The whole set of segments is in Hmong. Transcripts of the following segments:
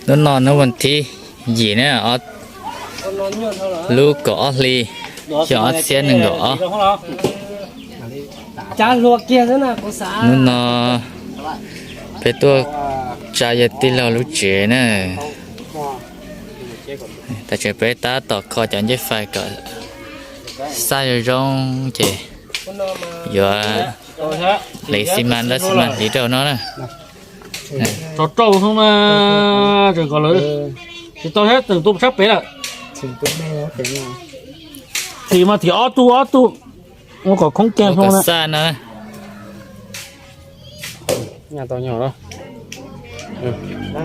Hnub no hnub vas thib yim na, lub kaum ob hli, xyoo ob txhiab nees nkaum ob. Hnub no peb tuaj tsa yawg tij laug lub tsev na. Tam sim peb tab tom kho cov ncej fais kom xaj zoo zoo ces yuav hliv xi mas, dab xi mas hliv rau no na. Tso rau xwb mas, tseem kom lawv tsis tau thiab, tseem tua sab pem lawm. Thim mas thim ob tug ob tug, ua kom khoob kiag xwb na.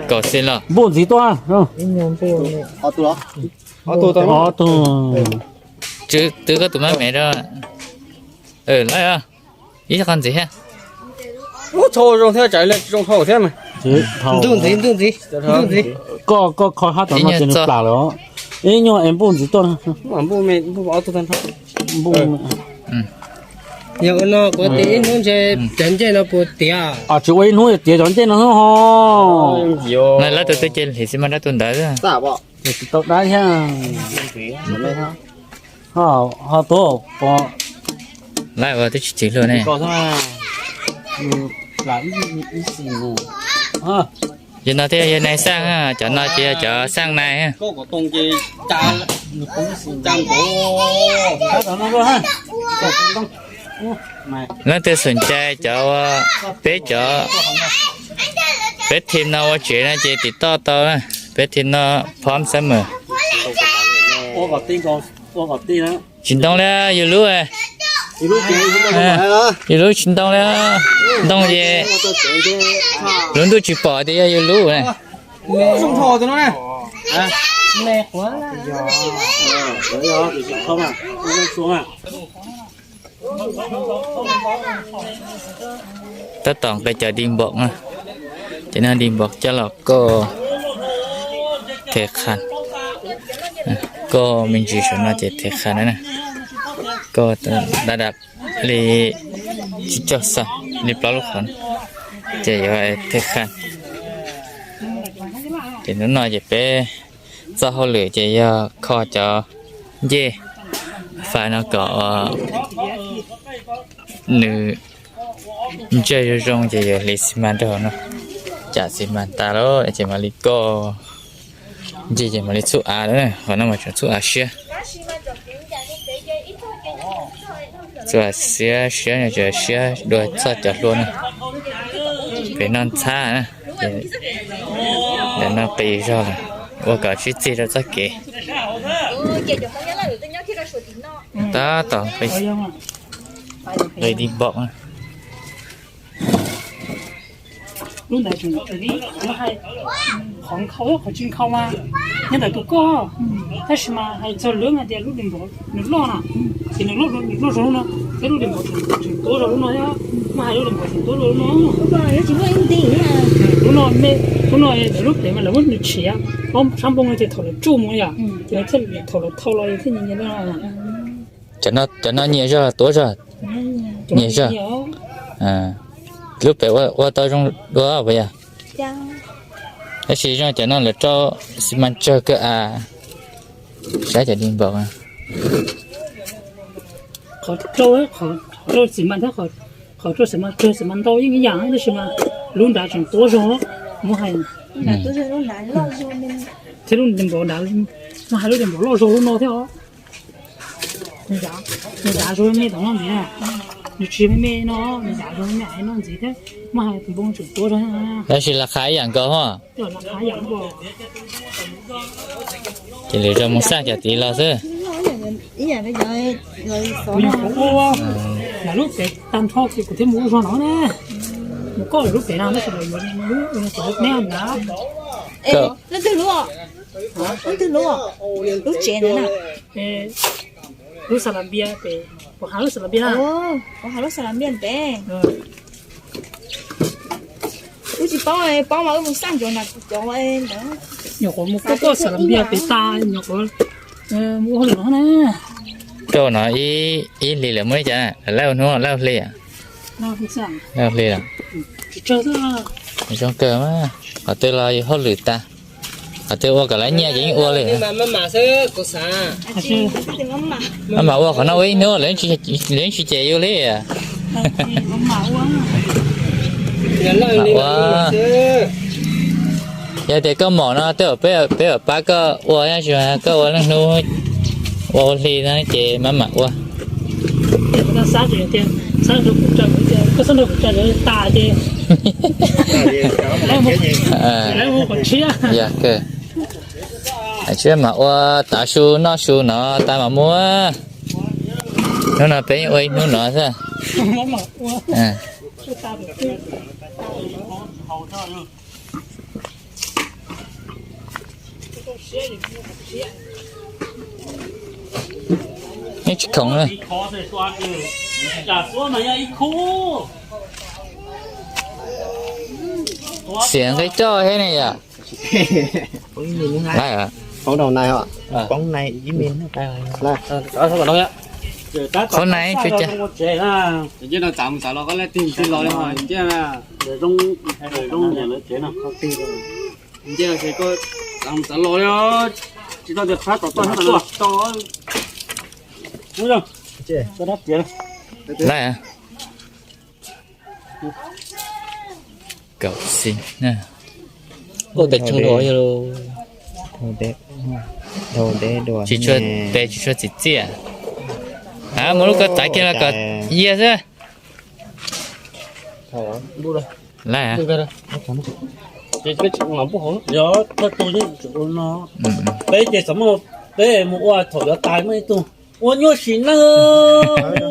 Kaum xi los npuj ntxiv tuaj. Ob tug. Twb koj tus mab me rau. Lawm, ib qho ntxiv thiab. Ub, txho zoo thiab, tsam li tsis zoo dhau thiab mas. Ntuj ntxiv, ntuj ntxiv, ntuj ntxiv. Koj, koj kho hab tom no ces nws plam lawm os. Ib nyuag es npuj ntxiv tuaj. Npuj me, npuj ob tug tag nrho. Npuj. Yog ua no kuv tias ib hnub ntshe cov ncej no puas tiav. Tsis ua ib hnub tiav cov ncej no xwb ho. Lawv tus twg ces hliv xi mas rau tus ntawd. Tsis tau dab thiab. Ho tuaj pom. Lawv ua twb tsis txwv hlua ne. Yog no thiaj yog nais xaj, cov no ces yog cov xaj nais. Leej twg xom ncai cov, peb cov, peb team no ua tsev no ces tim toj tau na. Peb team no phom xab mem. Tsis ntoo li yus lub. Yus lub tsis ntoo li. Ntoo ces lub ntuj tsis pom tias yog yus lub. Tab tom nqis cov di npom na, ces no di npom coj los koj the qha, koj me ntsis saum no ces the qha na, koj dab dab li tsib caug xas li plaub lub qhov, ces yuav the qha. Ces hnub no ces peb txoj hauj lwm ces yog kho cov ncej fais no kom nws ntsawg zoo zoo ces yuav hliv xi mas rau no. Cam xi mas tas lawm ces mam li koj ncej ces mam li txhub av lawm, qhov no mas tseem txhub av siab. Txhub av siab siab no ces siab dua txoj cov hlua no. Pem no ntxhab na, ntawm no qis zog lawm, ua kom sib txig rau txoj kev. Tab tom nqis di npom. Lub ntawd tseem hais qhov nkhaus qhov tsis nkhaus mas nyob ntawm tus koj, tab sis mas hais txog lawv hais tias lub di npom nws loj na, ces nws loj, nws loj zog lub no, thiab lub di npom tseem tuav zog lub no thiab, muab hais lub di npom tseem tuav zog lub no. Lub no, lub no lub pem mas lawv muab nws tshiav, sab npoo no ces thaum lawv tsuj mus yom, ces thiaj thaum lawv thau los thiaj nyias nyias no. Cov no nyias zog los tuav zog? Nyias zog. Lub pem ua tau zoo dua puas yog? Tab sis zoo cov no lawv rau xi mas tsawg kawg av, saib cov di npom. Qhov rau, qhov rau xi mas thiab qhov rau xi mas tsawg xi mas ntau yeej ib yam tab sis mas lub nrad tseem tuav zog muab hais. Thiab lub di npom nrad muab hais lub di npom loj zog lub no thiab os. Nws dav zog me tom no ntxiv, nws tsis me me no, nws dav zog me me no ntxiv thiab, muab hais tus npoo tseem tuav zog. Tab sis las qha ib yam nkaus ho. Ces lwm zaus mus xaj cov tid los xwb. Kuv nyuam qhuav ua lawm lub pem tag nrho ces kuv thiaj mus ua zog no na. Mus koj lawm lub pem no tab sis lawv yuav lub neb ntag. Leej twg lub? Leej twg lub? Lub tsev ntawd na. Lub xas las npias pem, kuv hais lub xas las npias na. Kuv hais lub xas las npias pem. Wb tsis paub, paub mas wb mus xaj ntsoov na cov ntawd. Nyuam qhuav mus koj koj xas las npias pem tas nyuam qhuav mus ua hauj lwm no na. Koj no ib hlis lawm muaj ib cas, lawm hnub lawm hli. Lawm hli lawm. Tsis tsawg xwb. Zoo kawg mas, qhov twg los yus hauj lwm tas, qhov twg ua kom lawv nyiaj ces yeej ua li. Maj mam ua qhov no ua ib hnub lawv tsis cem yus li. Ua, yog tias koj mom no tej zaum peb pab koj ua, tab sis koj ua leej hnub ua ua hli no ces maj mam ua. Yog kawg. Tsis mas ua tav su noj su no tas mam mus. Hnub no peb ua ib hnub no xwb. Neb tsis khoom na. Xiam nqi roj thiab ne yom. Laib os. Qhov nai tsuas cas. Laib os. Kaum xis na. Tsis tshua, tes tsis tshua txim txiaj. Muaj lub koj txav kiag los kom yiag xwb. Laib. Peb ces xav muaj, peb mus ua thaum yuav tais muaj ib tug ua nyuaj sim neej,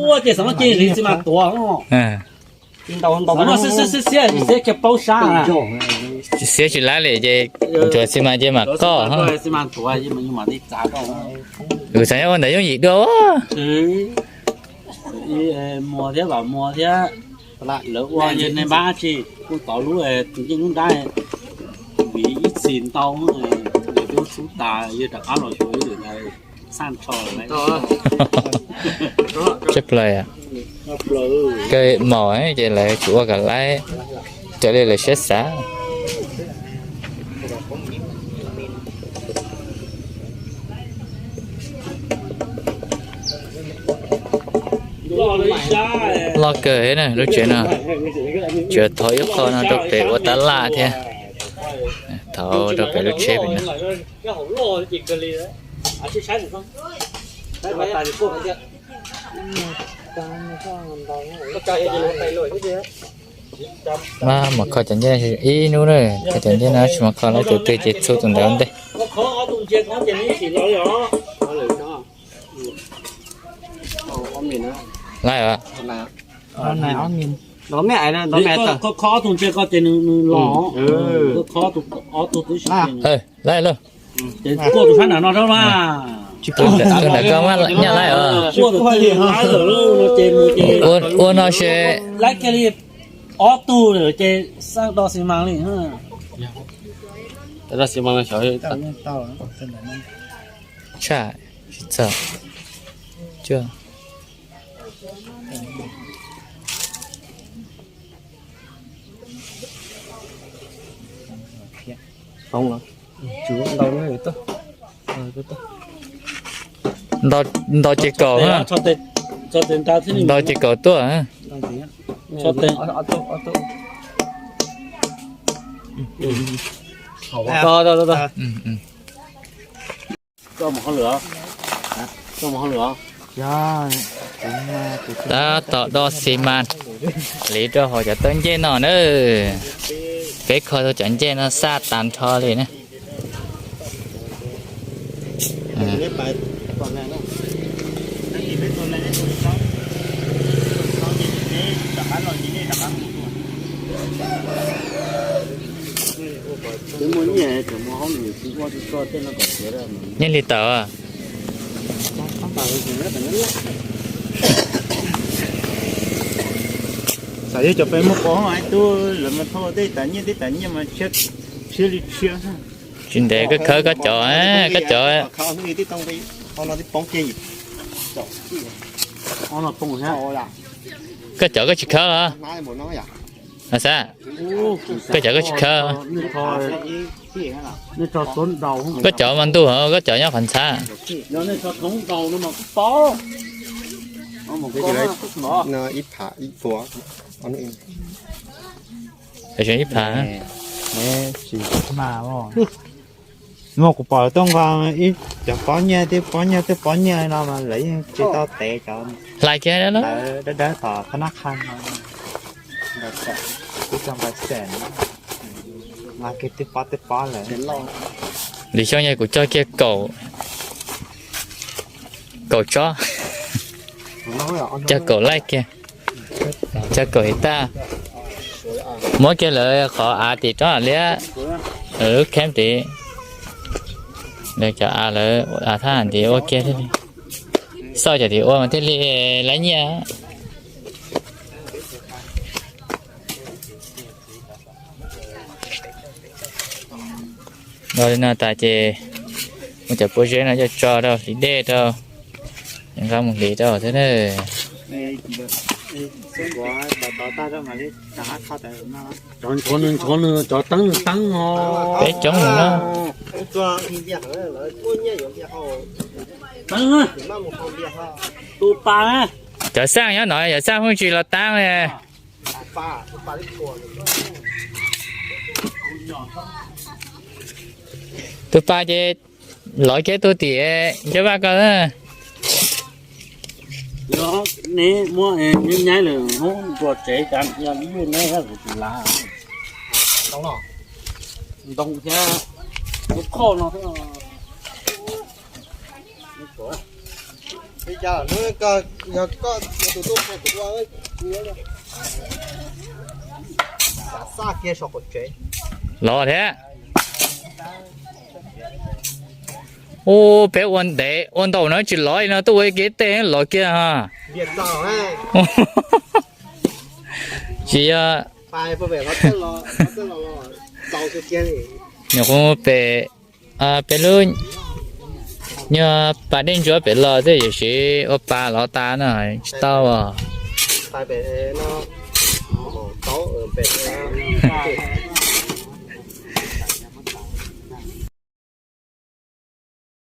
ua ces xav muaj cia li xi mas tuav. Xav muaj xiab xiab xiab kiag paub sab. Xiab tsis laib li ces ntsuas xi mas ces mam qoj. Xi mas tuav mas li txav koj. Wb xav nyob ua ntawd yooj yim dua. Muag thiab vam muag thiab. Lawv ua yog nej npab tsi kuj tov lub tus ncej lub nrab, vim ib txhis ntau, lawv twb xub tas yog rov qab los xyuas ib lwm ntawd xaj nrho. Tshaj plaws, kawg maum ces lawv tsis ua kom laib raws li lawv siab xav. Loj kawg na lub tsev no, tsuas thov ib qho no rau pem ua tab laj thiab, thov rau pem lub tsheb pem no. Mas mus kho cov ncej ib hnub na, kho cov ncej no tsis mus kho lawm tus twg ces txhub tus ntawd ua ntej. Laib os. Laib lauj. Tus ntawm koj nyaj laib os. Ua no se. Laib kiag li ob tug lawm ces xaj do xi mas li. Tshaj, tsis txog. Nto ces kaum, nto ces kaum tuaj. Tab tom do xi mas hliv rau hauv cov tawb ncej no na. Peb kho tau cov ncej no xaj tag nrho li na. Nyiaj li tawm. Xav yog cov peb muaj qos hais tub lawv mas thauj tej tas nyiaj tej tas nyiaj mas tshiab li tshiab. Tsis ntev koj khawb koj cov, koj cov, koj cov koj tsis khawb los? No xav, koj cov koj tsis khawb, koj cov mas ntuj, koj cov nyob qhov ntxhab. Ib phav. Muaj kuv pom lawv tuaj nqa ib cov pob nyiaj, tej pob nyiaj, tej pob nyiaj no mas lawv yeej tsis tau tev cov, hlais kiag lawv dawb dawb tom thab nab qha no, ib co npa xees, nqa kiag tej pob tej pob lawm. Lwm xyoo yog kuv cog kiag kaum, kaum tsob, cog kaum laij kiag, cog kaum his taj, muab kiag lawv qhov av tim roob liab, lub kheeb tid, lawv cov av lawv av thaj tid ua kiag thiaj li, xauj cov tid ua mas thiaj li laib nyiaj. Ua li no tas ces muab cov pob zeb no coj tso rau hliv dej rau, nqa mus hliv rau thiab na. Cov nchuav nws nchuav nws, cov teeb nws teeb os. Peb coob no na. Teeb, tus pas na. Cov xaj nyob no, cov xaj pheej tsis los taab li. Tus pas ces lov kiag tus tim ncav vaj ko na. Neb muab nyaib lawm, hnub ntua tsev cas yog ib lub neb kuv tsis lav. Ntoo thiab lub khoj no. Lov thiab. Ua peb ua ntev ua ntau no tsis lov li no, tuaj ua ib kev tej lov kiag ha. Tsis yog, nyuam qhuav pem, peb lub nyuag pas dej ntsuab pem los xwb, tiam sis ua pas lov tas no tsis tau os.